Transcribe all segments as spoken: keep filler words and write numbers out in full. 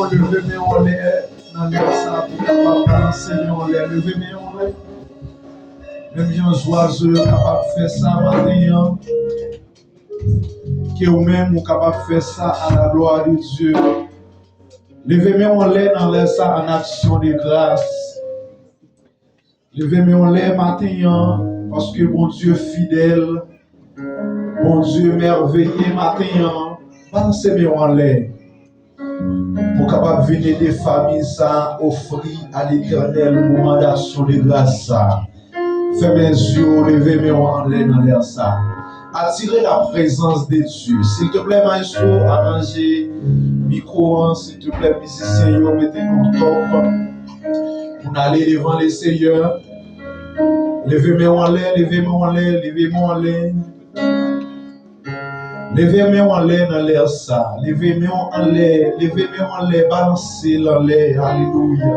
Leve men w anlè nan lè sa pou kapab balanse men w anlè. Leve men w anlè. Menm jan zwazo yo kapab fè sa maten an, ke ou menm ou kapab fè sa à la gloire de Dieu. Leve men w anlè nan lè sa an aksyon de gras. Leve men w anlè maten an, paske Bondye fidèl, Bondye mèveye maten an, balanse men w anlè. Pou kapab vin ede fanmi sa a ofri a Letènèl moman d'aksyon de gras sa a. Fèmen zye w, leve men w anlè nan lè sa a. Atire la prezans de Dye. Silteplè, maestro, aranje mikwo an. Silteplè, mizisyen yo, mete nou top. Pou n ale devan Leseyè. Leve men w anlè, leve men w anlè, leve men w anlè. Leve men w anlè nan lè sa. Leve men w anlè, leve men w anlè, balanse l anlè. Alelouya.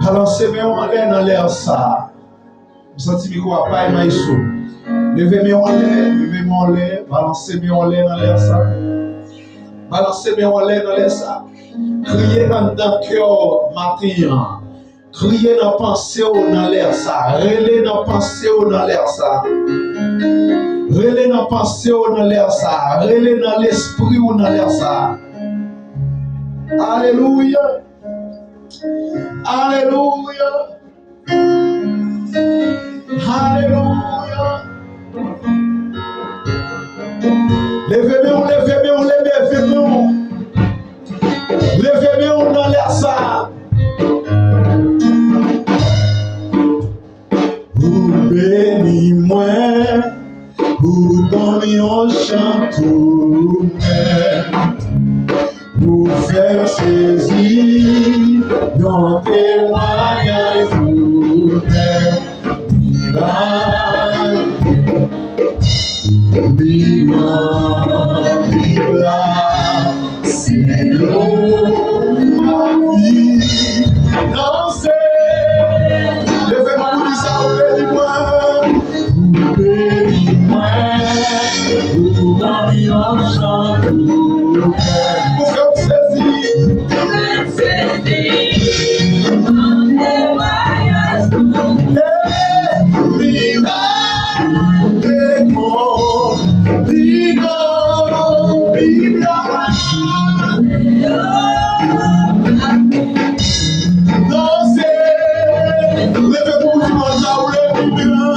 Balanse men w anlè nan lè sa. M santi mikwo a pay maestro. Leve men w anlè, leve men w anlè, balanse men w anlè nan lè sa. Balanse men w anlè nan lè sa. Kriye anndan kè w maten an. Kriye nan panse w nan lè sa. Rele nan panse w nan lè sa. Rele nan panse w nan lè sa. Rele nan lespri w nan lè sa. Alelouya. Alelouya. Alelouya. Leve men w, leve men w, leve men w. Leve men w nan lè sa. Ou beni mwen, ou ban m yon chan tou mèm. Ou fè m sezi, yon temwayaj tou mèm. Mirak, mirak, mirak. Senyè, m ap finanse. Leve men pou di sa, ou beni mwen. Ou beni mwen. Ou ban m yon chan tou mèm. Ou fè m sezi. Ou fè m sezi. Hey, mirak. Danse, leve pou Bondye, ou leve pou Bondye.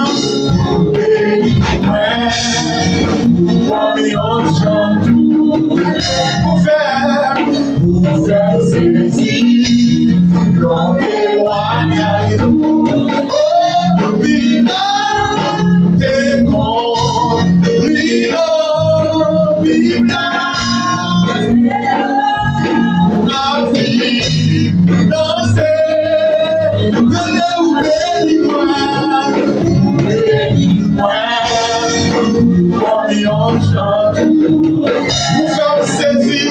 Ou fè, ou fè sezi, yon temwayaj. Bibla te konn li nan Bibla. N ap vin danse, rele ou beni mwen, ou beni mwen, ou ban m yon chan tou. Ou fè m sezi.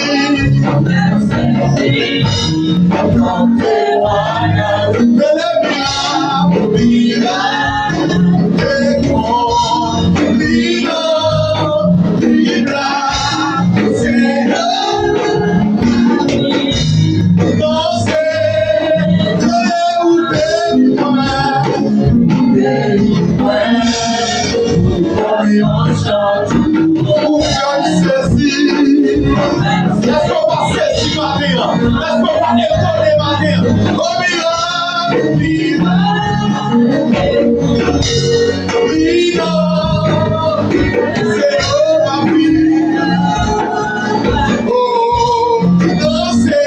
Yon temwayaj. Rele mirak, mirak, te konn li nan Bibla. Senyè, danse, rele ou beni mwen, ou beni mwen, ou ban m yon chan tou. Ou fè m sezi. Èske w pa sezi maten an? Èske w pa etone maten an? O mirak, mirak, mirak. Senyè, w ap vini. O, danse.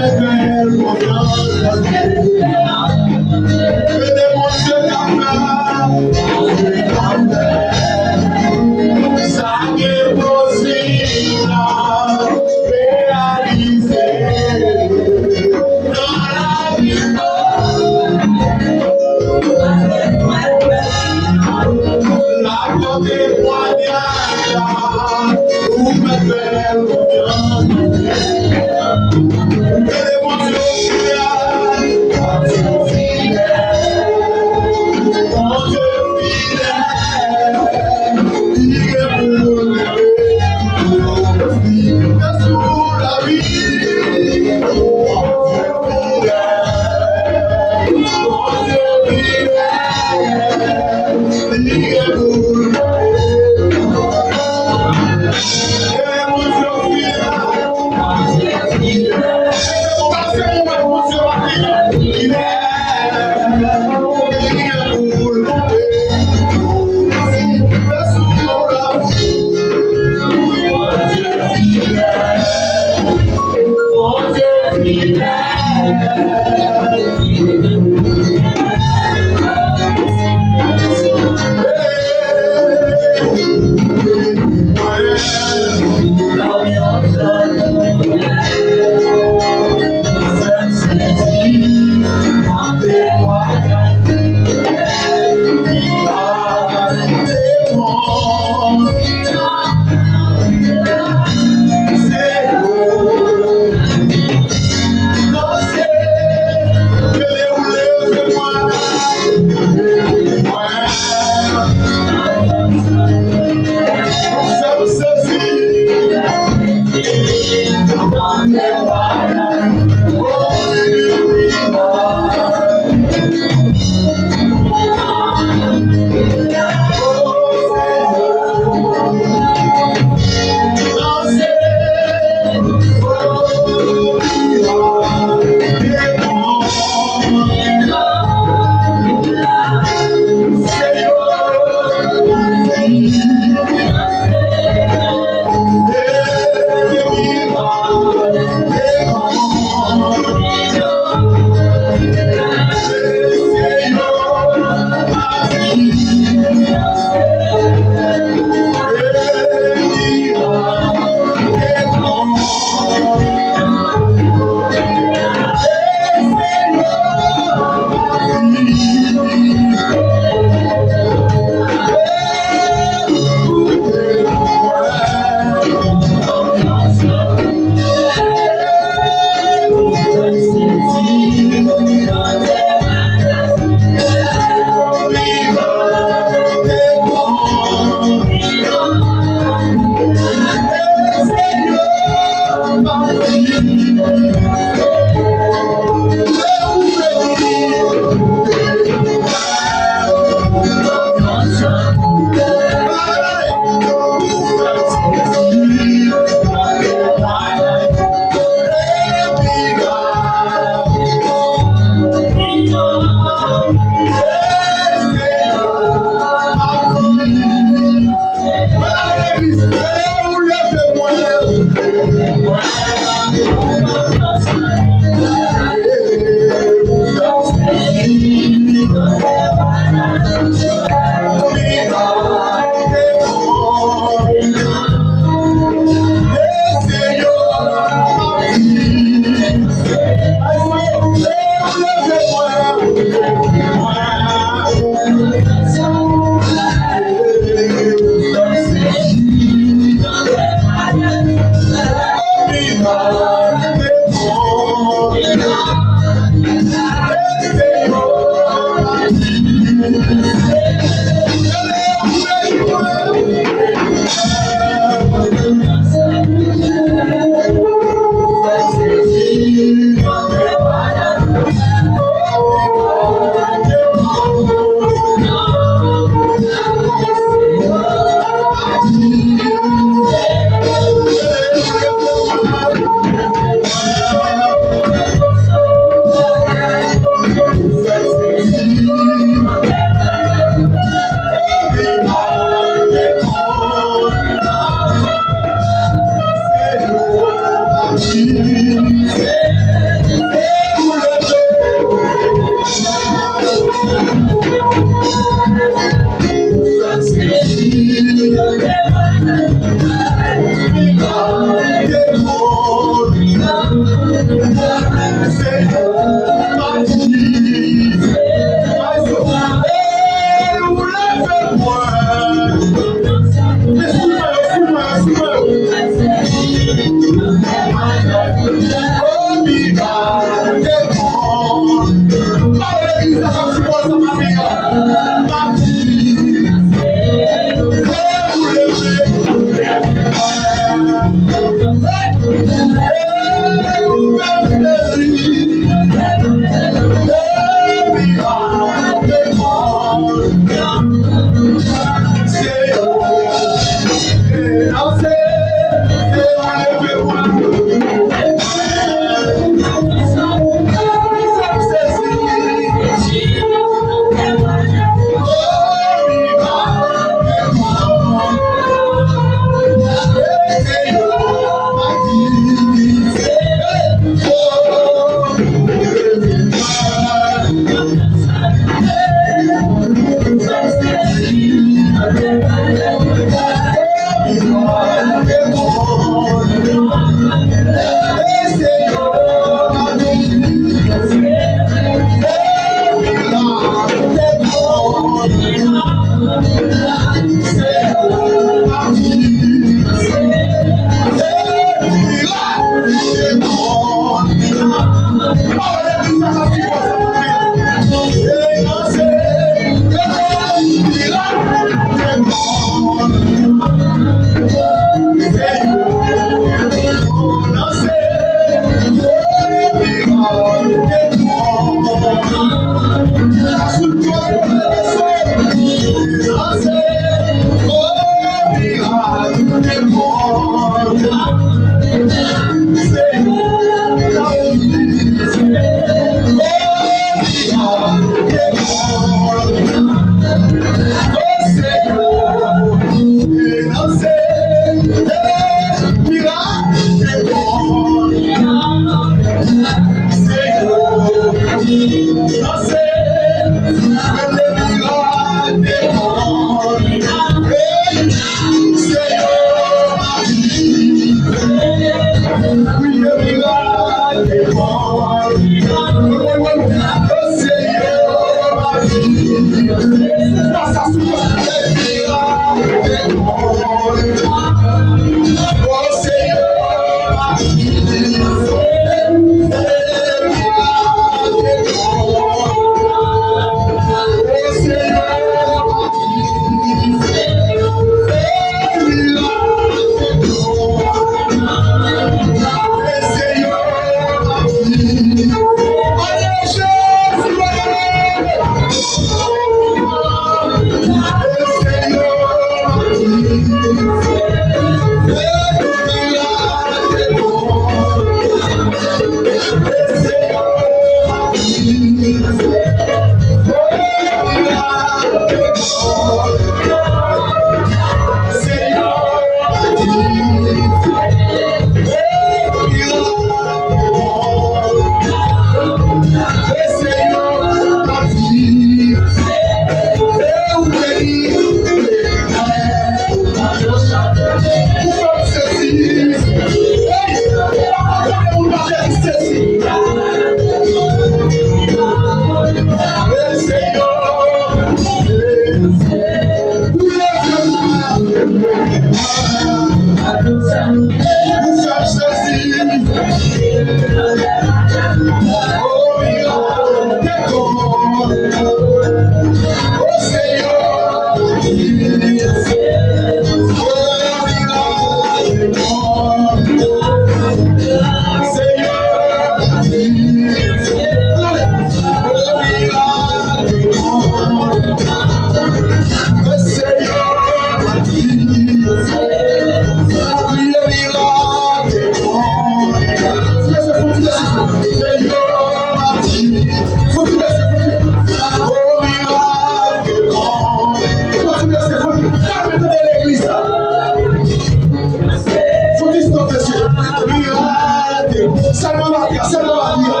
Sèlman batri a, sèlman batri a,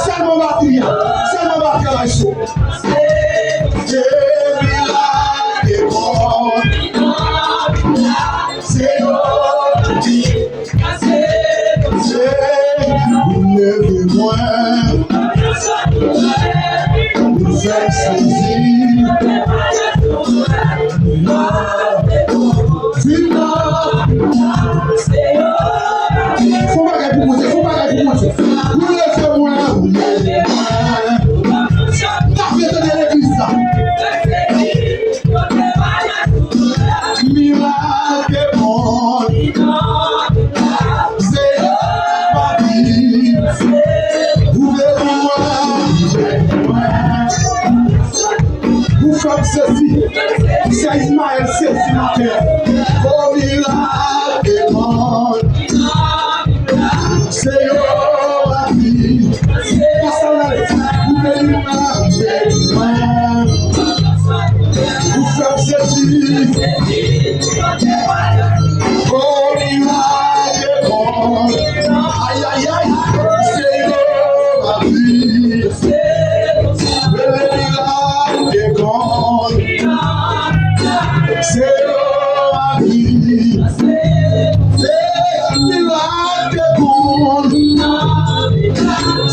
sèlman batri a, sèlman batri a, maestro. Depi la te bon, se yo ki pase konsa. Ou leve mwen, ou fè m sezi. Viva! Fò bagay pou Bondye, fò bagay pou Bondye. Ou leve mwen, ou leve mwen. N ap retounen legliz la. Mirak te bon. Zeyova di, ouvè pou mwen. Ou fè m sezi. Sè Ismaël sezi maten. O mirak te bon. Seyè a di, pase w ale, ou beni mwen, ou beni mwen. Ou fè m sezi. O mirak te bon. Ay, ay, ay, Seyè a di. Rele mirak te bon. Seyè a di. Rele mirak te bon.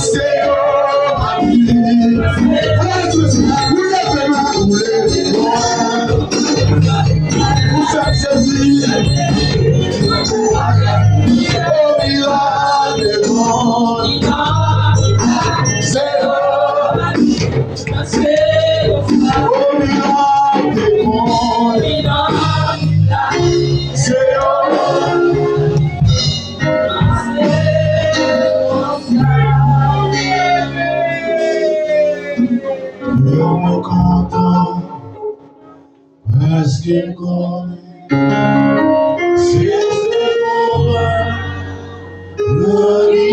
Seyè a di. Rele mirak te bon. Ou fè m sezi. O mirak te bon. Seyè. O mirak te bon. Seyè. Yo, mwen kontan. Paske m konnen se Jewova nan li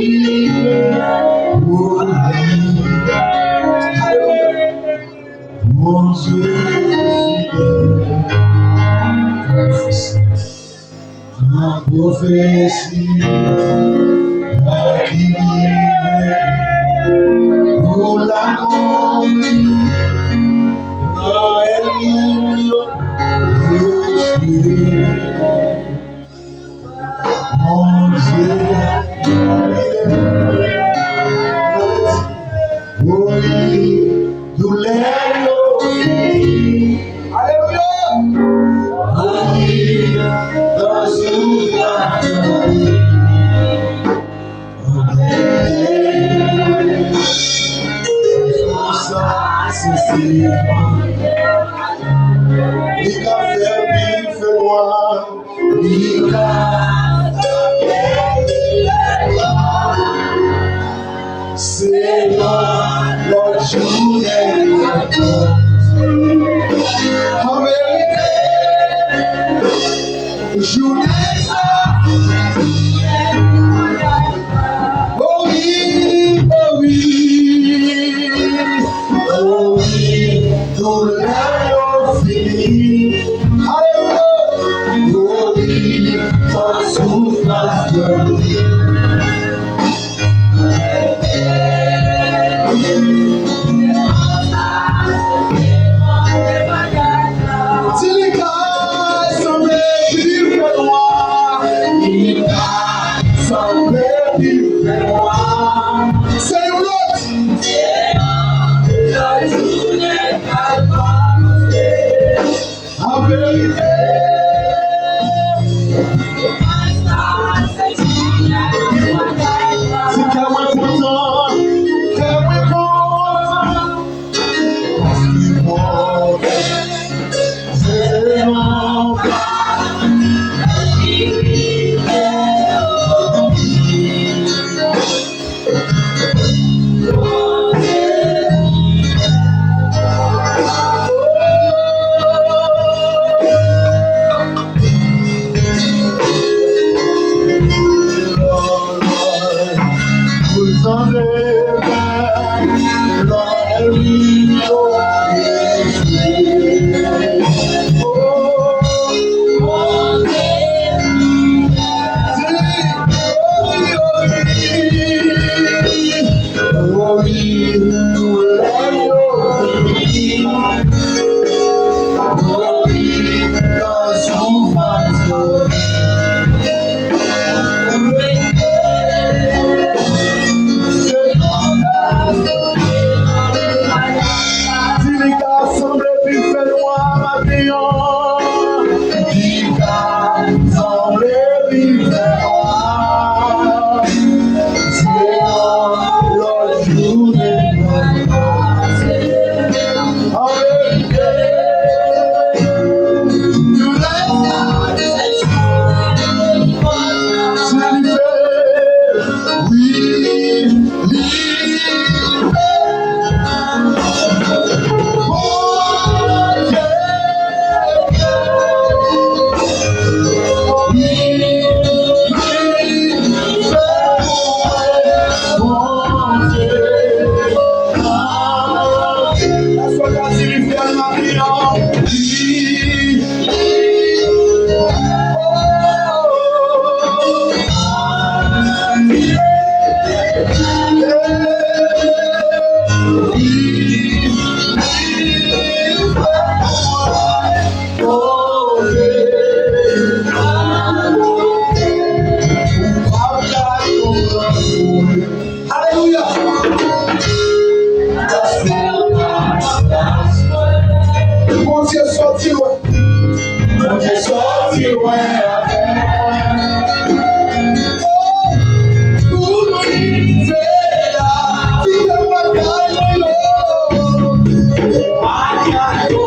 pou li. Bondye fidèl. Nan pwofesi a ki rive pou lakonbit nan ènmi yo echwe. Bondye, wi, doulè yo fini. Alelouya! Alelouya! Konsa, se Senyè. Li ka fè pi fè nwa. Li ka fè pi fè nwa. Se yon lòt jounen ankò. An verite, jounen sa. O wi, o wi, o wi, doulè yo fini. Alelouya. O wi, tout soufrans yo fini. Di li ka sanble pi fè nwa. Li ka sanble pi fè nwa. Se yon lòt. An verite, si kè mwen kontan, kè mwen kontan, paske Bondye se yon Di li ka sanble pi fè nwa maten an. Li ka sanble pi fè nwa. Se yon lòt jounen. An verite, you like that. Wi, wi. Alelouya. Bondye sòti lwen. Bondye sòti lwen avèk mwen. Pou nou rive la. Kite bagay mwen yo. Bagay yo.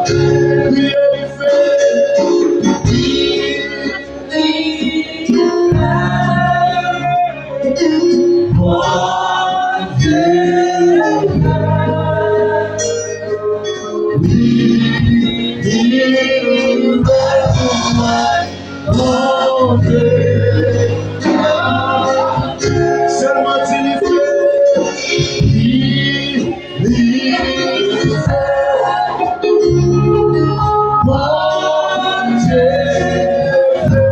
Kriye li fè. Sèlman di li fè. Li, li fè. Bondye fè.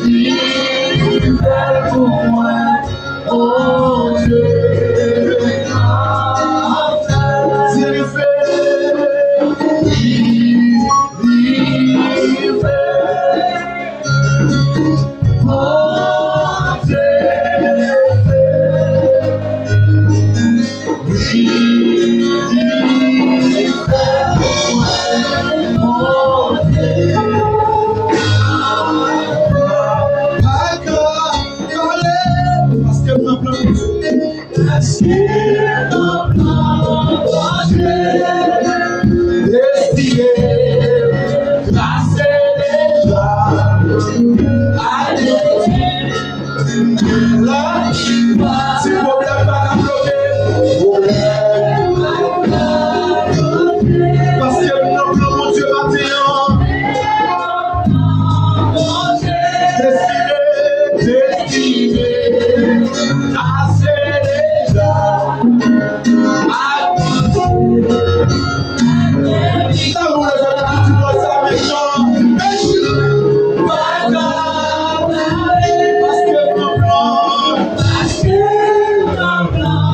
Li, li fè pou mwen. Bondye fè. Di li fè. Li, li fè. Bondye fè. Li, li fè pou mwen. Bondye. Pa ka pale, paske m nan plan pou Dye. Paske nan plan Bondye, destine trase deja. Alelouya. La, ti pwoblèm pa ka bloke. Pwoblèm pa ka bloke. Paske m nan plan Bondye maten an. Destine, destine, trase deja. Sa ou lè fè pou ti bò sa mechan. Mechan. Pa ka pale, paske nan plan, paske nan plan.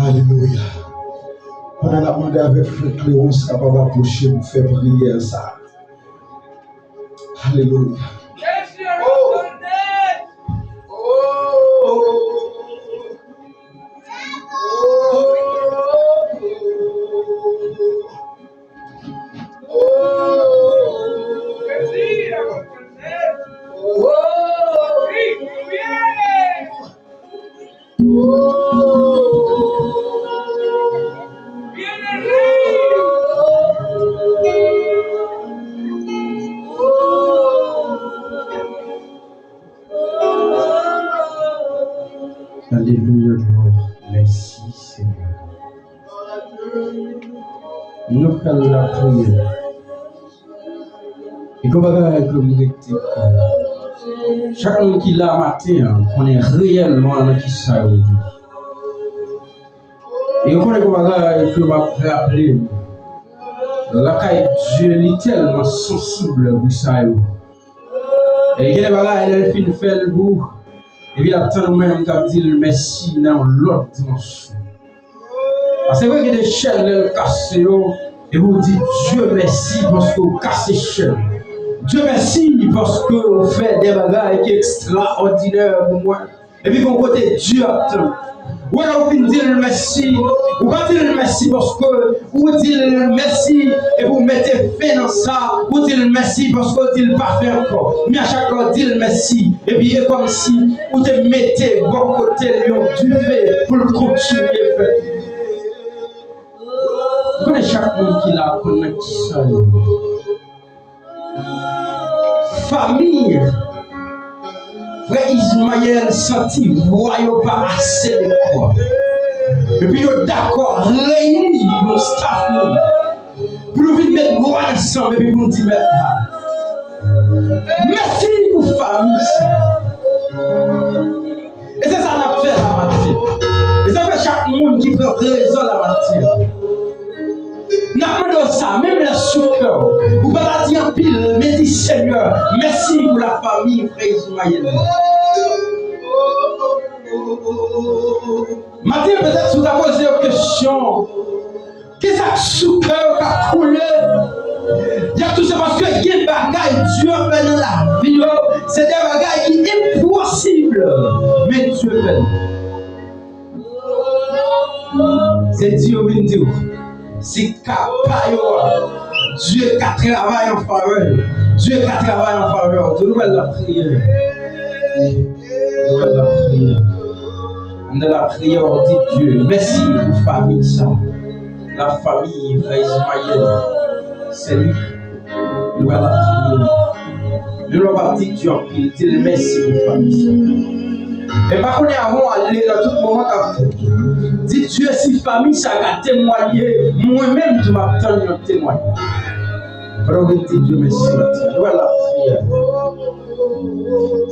Alelouya. Pandan n ap mande avèk frè Cléonce kapab apwoche m fè priyè sa. Alelouya. Alelouya, glwa. Mèsi, Senyè. Nou pral lapriyè. E gon bagay ke m rete kwè. Chak moun ki la maten an konnen reyèlman nan kisa yo ye. E yo konnen gon bagay ke m ap raple m. Lakay Dye, li tèlman sansib pou sa yo. E gen de bagay, lè l fin fè l pou ou, epi l ap tann ou menm k ap di l mèsi nan yon lòt dimansyon. Paske vre gen de chèn lè l kase yo, epi w di, Dye mèsi paske w kase chèn. Dye mèsi paske w fè de bagay ki ekstraòdinè pou mwen. Epi gon kote Dye ap tann. Ou wè lè w fin di l mèsi, ou pa di l mèsi paske ou di l mèsi, epi w mete fen nan sa, ou di l mèsi paske w di l pa fè ankò. Men a chak lè w di l mèsi, epi e kòmsi ou te mete bò kote l yon dife pou l kontinye fè. Ou konnen chak moun ki la konn nan kisa yo. Fanmi frè Izmayèl santi vwa yo pa ase dekò. Epi yo dakò reyini yon staf moun pou nou vin met lwa ansanm epi pou nou di mèt la. Mèsi pou fanmi sa. E se sa n ap fè la maten. E se pou chak moun ki pran prezan la maten. N ap mande w sa, menm lè sou kè w, ou pa ta di anpil, men di Senyè, mèsi pou lafanmi frè Izmayèl. Maten, petèt, si w ta poze yo kesyon, kisa k sou kè yo k ap koule? Y ap di w se paske gen bagay Dye fè nan lavi yo, se de bagay ki enposib, men Dye fè l. Se di yo vin di w, se ka pa yo a, Dye ka travay an favè yo. Dye ka travay an favè yo. Tou nouvèl la priyè. Nouvèl la priyè. Anndan la priyè, w di Dye mèsi pou fanmi sa. La fanmi frè Izmayèl. Se li. Nou pral ap priye. Nou pral ap di Dye anpil, di l mèsi pou fanmi sa. Men pa konnen avan w ale nan tout moman k ap fèt. Di Dye si fanmi sa ka temwaye, mwen menm tou m ap tann yon temwayaj. Pandan w vin di Dye mèsi maten, nou pral ap priye.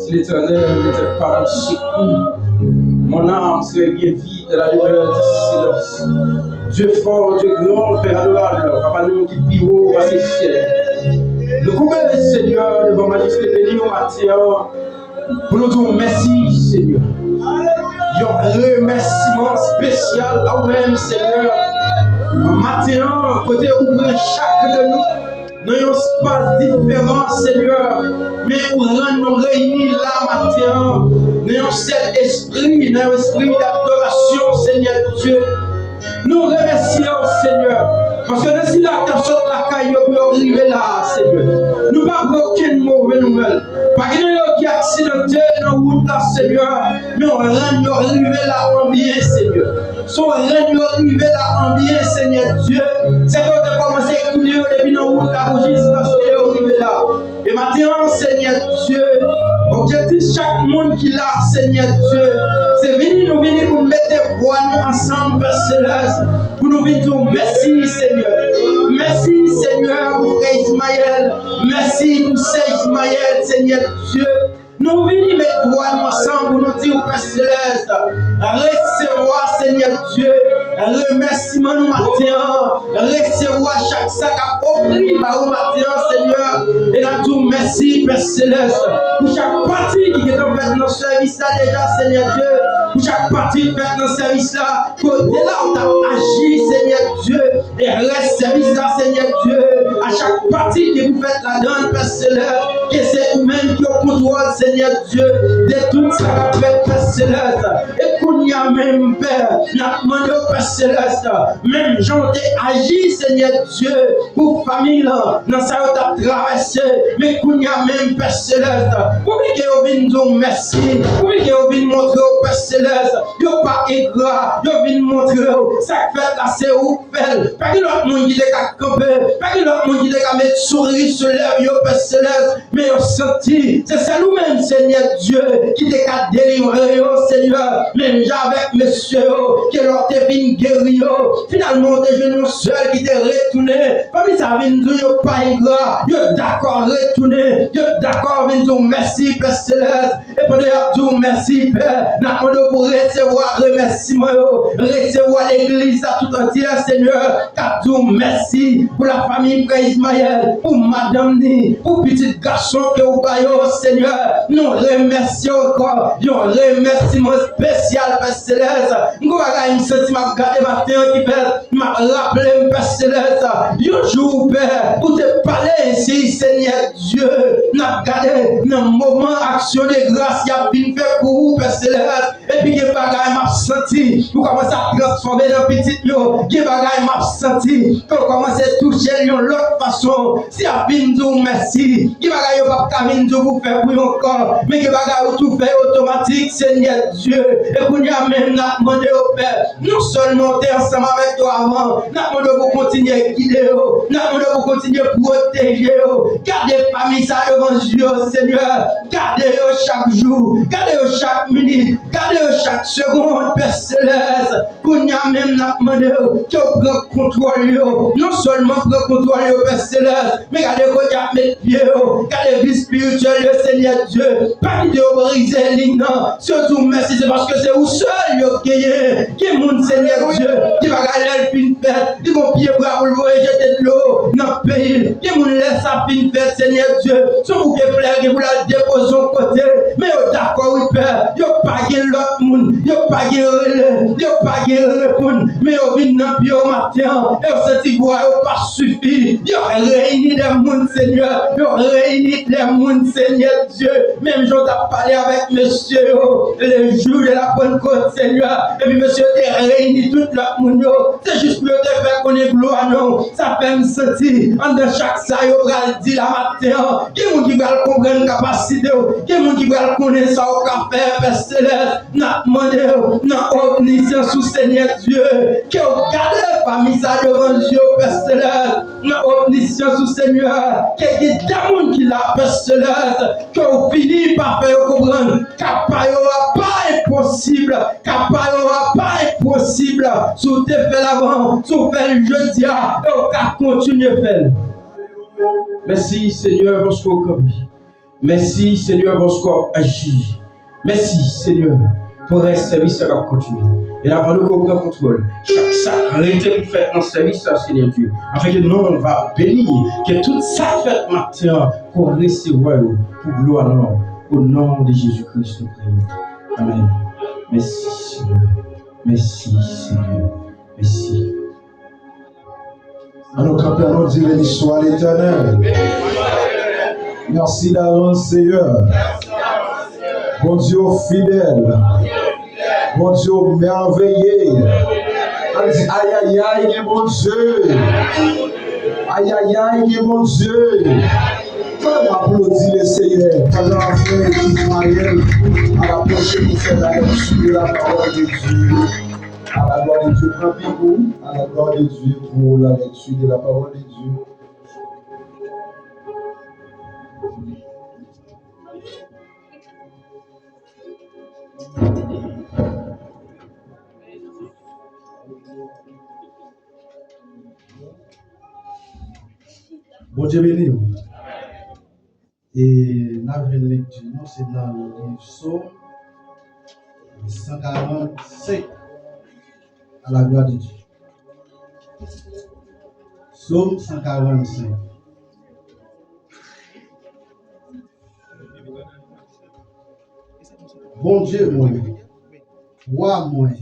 Si Letènèl n'était pas mon secours, mon âme serait bien vide dans la demeure du silence. Dieu fort, Dieu grand, Père adorable, Papa nou ki pi wo pase syèl. Nou koube, Senyè, devan majeste beni w maten an, pou nou di w mèsi, Senyè. Yon remèsiman espesyal a ou menm, Senyè. Maten an, kote ou pran chak de nou nan yon espas diferan, Senyè, men ou rann nou reyini la maten an, nan yon sèl espri, nan yon espri dadorasyon, Senyè Dye. Nou remèsye w, Senyè, paske nan sila k ap sot lakay yo pou yo rive la a, Senyè. Nou pa gen okenn move nouvèl. Pa gen nan yo ki aksidante nan wout la, Senyè, men w rann yo rive la an byen, Senyè. Se w rann yo rive la an byen, Senyè Dye. Se ke w te kòmanse kouri yo depi nan wout la pou jiskaske yo rive la. E maten an, Senyè Dye, objektif chak moun ki la, Senyè Dye, se vini, nou vini pou n mete vwa nou ansanm, Pè Selès, pou nou vin di w mèsi, Senyè. Mèsi, Senyè, pou frè Izmayèl. Mèsi pou sè Izmayèl, Senyè Dye. Nou vini met vwa nou ansanm pou nou di w, Pè Selès, resevwa, Senyè Dye, remèsiman nou maten an. Resevwa chak sa k ap ofri ba ou maten an, Senyè. E n ap di w mèsi, Pè Selès, pou chak pati ki gentan fèt nan sèvis la deja, Senyè Dye, pou chak pati k fèt nan sèvis la, kote la ou t ap aji, Senyè Dye, e rès sèvis la, Senyè Dye, a chak pati ki pou fèt ladan l, Pè Selès, ke se ou menm ki o kontwòl, Senyè Dye, de tout sa k ap fèt, Pè Selès. E kounye a menm, Pè, n ap mande w, Pè Selès, menm jan w te aji, Senyè Dye, pou fanmi lan, nan sa yo t ap travèse, men kounye a menm, Pè Selès, pou ke yo vin di w mèsi, pou ke yo vin montre w, Pè Selès, yo pa engra, yo vin montre w sa k fèt la, se ou k fè l. Pa gen lòt moun ki te ka kanpe, pa gen lòt moun ki te ka met souri sou lèv yo, Pè Selès, men yo santi se sèl ou menm, Senyè Dye, ki te ka delivre yo, Senyè, menm jan avèk mesye yo, ke lè w te vin geri yo, finalman, w te jwenn yon sèl ki te retounen. Fanmi sa vin di w yo pa engra, yo dakò retounen, yo dakò vin di w mèsi, Pè Selès. Pandan y ap di w mèsi, Pè, n ap mande w pou resevwa remèsiman yo, resevwa legliz la tout antyè, Senyè, k ap di w mèsi pou lafanmi frè Ismayèl, pou madanm ni, pou pitit gason ke w ba yo, Senyè. Nou remèsye w ankò, yon remèsiman espesyal, Pè Selès. M gon bagay m santi m ap gade maten an ki fèt, m ap raple m, Pè Selès, yon jou, Pè, ou te pale ensi, Senyè Dye, n ap gade nan moman aksyon de gras y ap vin fè pou ou, Pè Selès. Epi gen bagay m ap santi, ou kòmanse ap transfòme nan pitit yo. Gen bagay m ap santi, ke w kòmanse touche l yon lòt fason. Si y ap vin di w mèsi, gen bagay yo p ap ka vin di w pou fè pou yo ankò. Men gen bagay ou tou fè yo otomatik, Senyè Dye. E kounye a menm, n ap mande w, Pè, non sèlman w te ansanm avèk yo avan, n ap mande w pou kontinye gide yo, n ap mande w pou kontinye pwoteje yo. Gade fanmi sa devan zye w, Senyè. Gade yo chak jou, gade yo chak minit, gade yo chak segonn, Pè Selès. Kounye a menm, n ap mande w ke w pran kontwòl yo. Non sèlman pran kontwòl yo, Pè Selès, men gade kote y ap met pye yo. Gade vi espirityèl yo, Senyè Dye. Pa kite yo brize liy nan. Si yo di w mèsi, se paske se ou sèl yo genyen. Gen moun, Senyè Dye, gen bagay lè l fin fèt, li gon pye bwa pou l voye jete dlo nan peyi l. Gen moun, lè sa fin fèt, Senyè Dye, se yon bouke flè gen pou l al depoze yon kote, men yo dakò, wi, Pè. Yo pa gen lòt moun, yo pa gen rele, yo pa gen reponn, men yo vin nan pye w maten an, e yo santi vwa yo pa sifi. Yo reyini de moun, Senyè, yo reyini de moun, Senyè Dye, menm jan w t ap pale avèk mesye yo, le jou de la Pannkòt, Senyè, epi mesye yo te reyini tout lòt moun yo, se jis pou yo te fè konnen glwa non w. Sa fè m santi, anndan chak sa yo pral di la maten an, gen moun ki pral konprann kapasite w, gen moun ki pral konnen sa w ka fè, Pè Selès. N ap mande w, nan omnisans ou, Senyè Dye, ke w gade fanmi sa devan zye w, Pè Selès. Nan omnisans ou, Senyè, ke gen de moun ki la, Pè Selès, ke w fini pa fè yo konprann, ka pa yo a pa enposib, ka pa yo a pa enposib. Si w te fè l avan, si w fè l jodi a, e w ka kontinye fè l. Mèsi, Senyè, paske w kanpe. Mèsi, Senyè, paske w ap aji. Mèsi, Senyè, pou rès sèvis sa k ap kontinye. E n ap mande w ke w pran kontwòl chak sa k rete pou fèt nan sèvis sa, Senyè Dye. Afin ke non w va beni, ke tout sa k fèt maten an, ke w resevwa yo pou glwa non w. O non de Jezi Kris, nou priye. Amèn. Mèsi, Senyè. Mèsi, Senyè. Mèsi. Ann nou kanpe, ann nou di, Béni soit l'Éternel. Merci d'avance, Seigneur. Bondye w fidèl. Bondye w mèveye. Ann di, ayayay, gen Bondye. Ayayay, gen Bondye. Fè m aplodi le Seigneur pandan frè Ismaël ap apwoche pou fè la lecture de la parole de Dieu. À la gloire de Dieu, pran Bib ou, à la gloire de Dieu pour la lecture de la parole de Dieu. Bondye beni w. E n ap jwenn lekti nou, se nan liv Sòm san karannsenk. À la gloire de Dieu. Sòm san karannsenk. Bondye mwen, Wa mwen,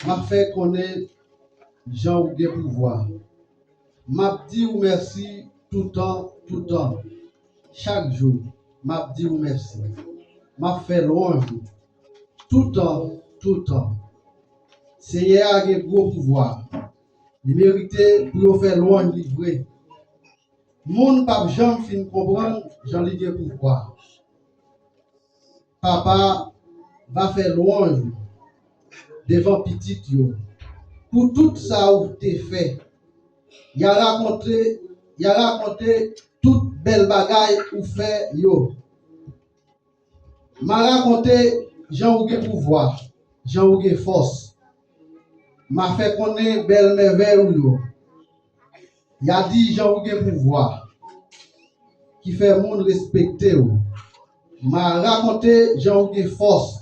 m ap fè konnen jan ou gen pouvwa. M ap di w mèsi toutan, toutan. Chak jou, m ap di w mèsi. M ap fè lwanj ou toutan, toutan. Senyè a gen gwo pouvwa. Li merite pou yo fè lwanj li vre. Moun p ap janm fin konprann jan li gen pouvwa. Papa va fè lwanj ou devan pitit yo pou tout sa ou te fè. Y a rakonte, y a rakonte tout bèl bagay ou fè yo. M a rakonte jan ou gen pouvwa, jan ou gen fòs. M a fè konnen bèl mèvèy ou yo. Y a di jan ou gen pouvwa, ki fè moun respekte w. M a rakonte jan ou gen fòs.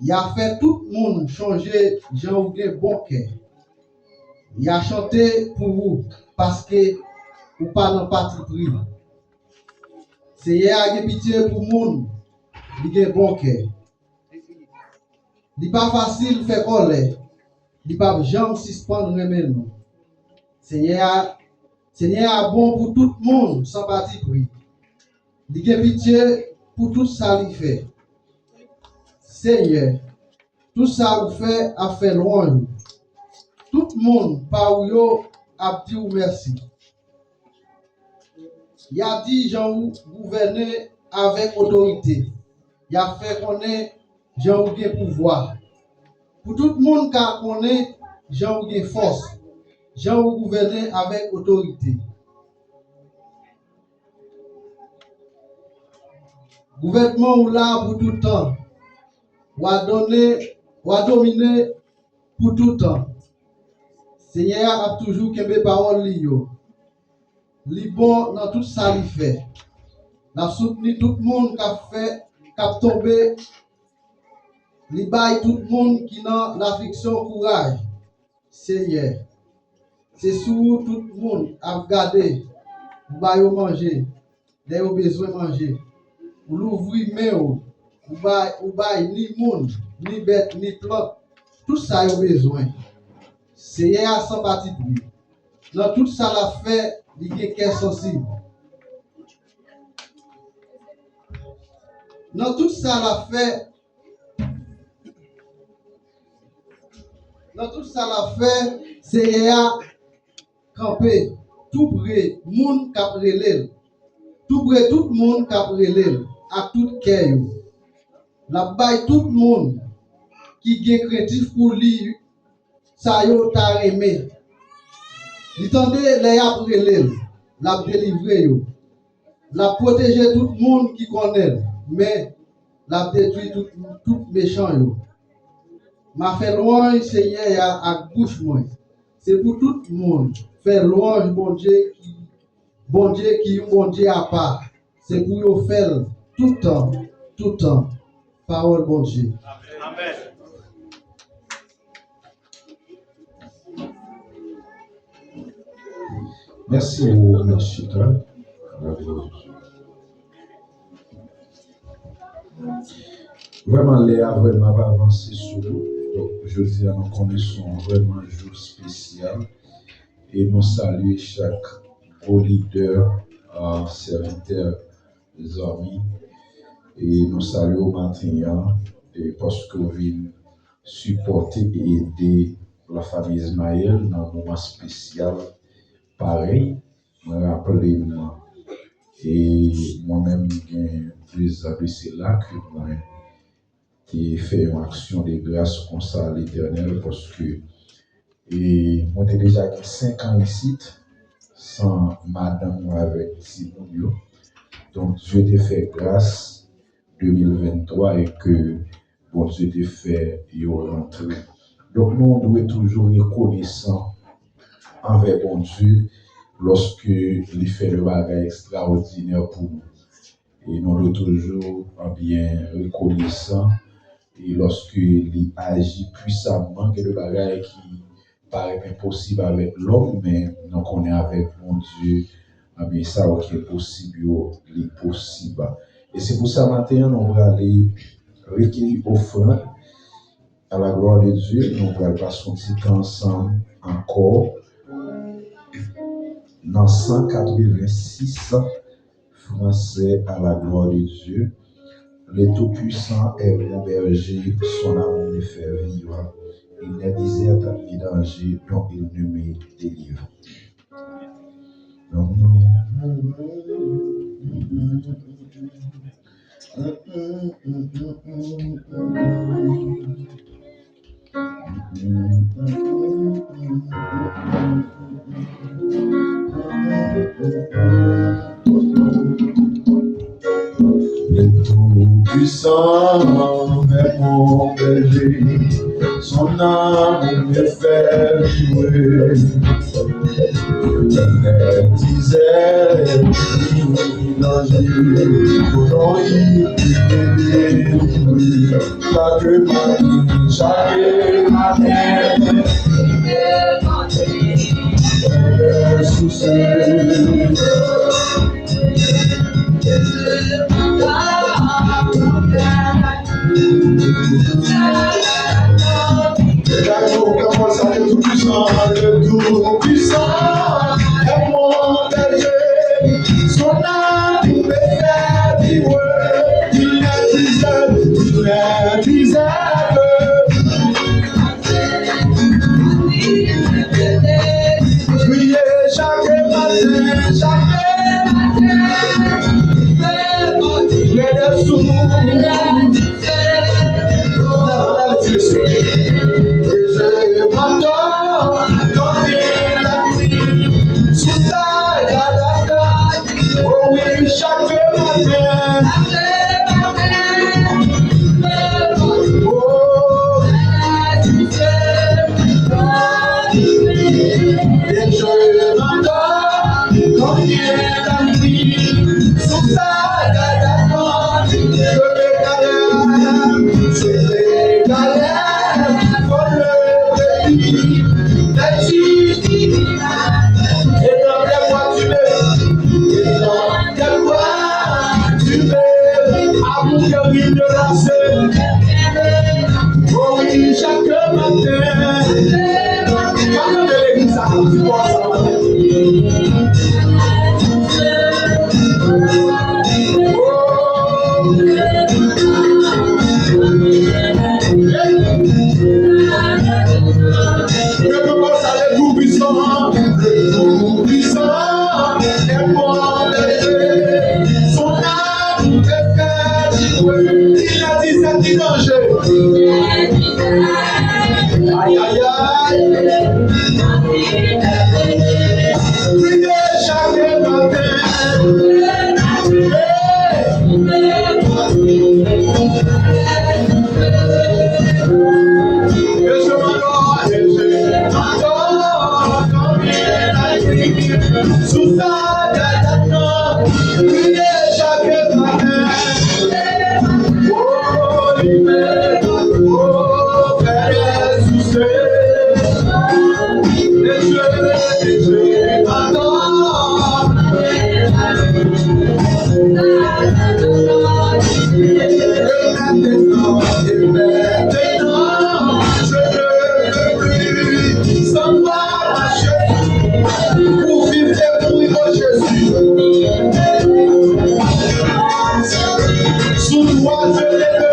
Y a fè tout moun chonje jan ou gen bon kè. Y a chante pou ou, paske ou pa nan patipri. Senyè a gen pitye pou moun, li gen bon kè. Li pa fasil fè kòlè, li p ap janm sispann renmen nou. Senyè a, Senyè a bon pou tout moun san patipri. Li gen pitye pou tout sa li fè. Senyè, tout sa ou fè ap fè lwanj ou. Tout moun pa ou yo ap di ou mèsi. Y a di jan ou gouvène avèk otorite. Y a fè konnen jan ou gen pouvwa. Pou tout moun ka konnen jan ou gen fòs, jan ou gouvène avèk otorite. Gouvènman ou la pou tout tan. W a donnen, w a domine pou tout tan. Senyè a ap toujou kenbe pawòl li yo. Li bon nan tout sa li fè. L ap soutni tout moun k ap fè, k ap tonbe. Li bay tout moun ki nan lafliksyon kouraj. Senyè, se sou ou tout moun ap gade. Ou ba yo manje lè yo bezwen manje. Ou louvri men ou, ou bay, ou bay ni moun, ni bèt, ni plant, tout sa yo bezwen. Senyè a san patipri. Nan tout sa l ap fè, li gen kè sansib. Nan tout sa l ap fè, nan tout sa l ap fè, Senyè a kanpe toupre moun k ap rele l, toupre tout moun k ap rele l ak tout kè yo. L ap bay tout moun ki gen krentif pou li sa yo ta renmen. Li tande lè y ap rele l, l ap delivre yo. L ap pwoteje tout moun ki konnen l, men l ap detwi tout, tout mechan yo. M a fè lwanj Senyè a ak bouch mwen. Se pou tout moun fè lwanj Bondye ki, Bondye ki yon Bondye apa. Se pou yo fè l tout tan, tout tan. Pawòl Bondye. Amèn. Mèsi, ou mèt chita. Vrèman, lè a vrèman ap avanse sou nou. Donk, jodi a, nou konnen se yon vrèman jou espesyal. E nou salye chak gwo lidè, a, sèvitè, zanmi. E nou salye w maten an, e paske w vin sipòte e ede Lafanmi Ismaël nan moman espesyal parèy. Mwen raple m, e mwen menm gen de zan de sela ke mwen te fè yon aksyon de gras konsa a Letènèl, paske, e, mwen te deja gen senk an isit, san madanm mwen avèk timoun yo. Donk, Dye te fè gras de mil venntwa e ke Bondye te fè yo rantre. Donk, nou dwe toujou rekonesan anvè Bondye lòske li fè de bagay ekstraòdinè pou nou. E nou dwe toujou, ebyen, rekonesan e lòske li aji pwisamman, gen de bagay ki parèt enposib avèk lòm, men nou konnen avèk Bondye, ebyen, sa yo ki enposib yo, li posib. E se pou sa maten an, nou prale rekeyi ofrann à la gloire de Dieu. Nou pral pase yon ti tan ansanm ankò nan san katrevensis fransè, à la gloire de Dieu. Le Tout-Puissant est mon berger, son amour me fait vivre. Il n'est ni désert ni danger dont il ne me délivre. Le Tout-Puissant est mon berger, son amour me fait vibrer. Ni désert, ni danger, Chak maten, chak maten, souse. Gade, ou ka fè sa, le Tout-Puissant, le Tout-Puissant est mon berger. Son âme me fait vivre, il ne déserte, il ne déserte. Priye chak maten, chak maten. Lè de sou. Sou sa, gade, gade. O wi, chak maten. O, e je m'endors, konbyen la nuit, sou sa, gade, gade. Se te gade, fò le peyi, la ti, e nan lè mwa ti me, e nan Kèlkwa, Dye, amour ke ri de la sè. O wi, chak maten. Pa tande legliz sa k ap di bò sa maten. O. Yo poko sa le Tout-Puissant, le Tout-Puissant est mon berger. Son âme est fatigouée. Il a dit ça, dit danger. Ay, ay, ay. Priye chak maten. Hey. Sou sa, gade, priye chak maten. O, li menm, o, fè souse. E je, e je, adan. Pou viv e mouri, o Jezi. Sou twa je levé,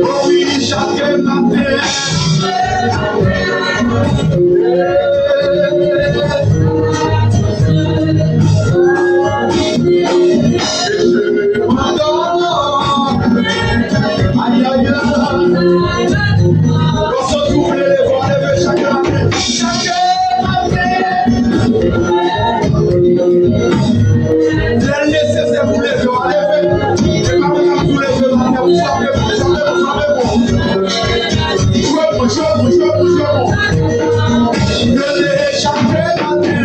o wi, chak maten. Ay, ay, ay. Paske ou vle leve, leve chak maten. Chak maten. Lè l nesesè pou leve, w a leve. E pa mwen k ap di w leve maten, pou frape, pou frape, pou frape, pou. Jwe bon, jwe bon, jwe bon, jwe bon. Leve chak maten.